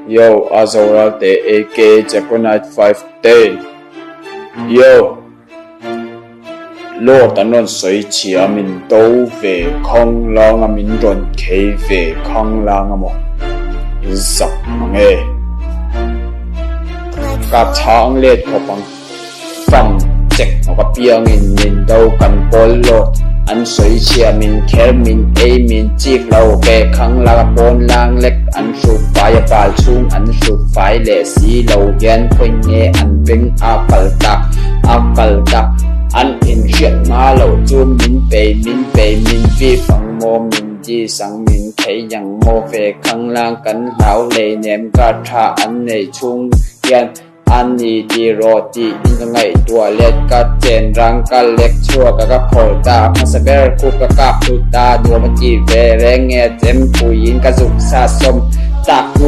Yo, Azo Ralte aka Jackonite 510. Yo, Lord an rawn sawi chhia min do ve khanglang a min rawn khei ve khanglang a maw? In zak mang e. Ka chhang let khawp ang. Fang chek hnawk apiangin min do kan pawl lawt an sawi chhia min kher min ei min chik lo ve khanglang a pawn lang lek an hruk fai a bal chhung an hruk fai leh si lo hian khawi nge an beng a kal tak a kal tak an inhriat hma loh chu min bei min bei min vip ang maw min dis ang min khei ang maw ve khanglang kan hlau hleinem ka tha an neih chhung hian A ni ti rawh tiin ka ngaihtuah let ka chen rang ka lek chhuak a ka phawrh ta a hmasa ber khu ka kap hlut ta nuam a ti ve reng nge chempuiin ka zuk sa sawm tak hnu.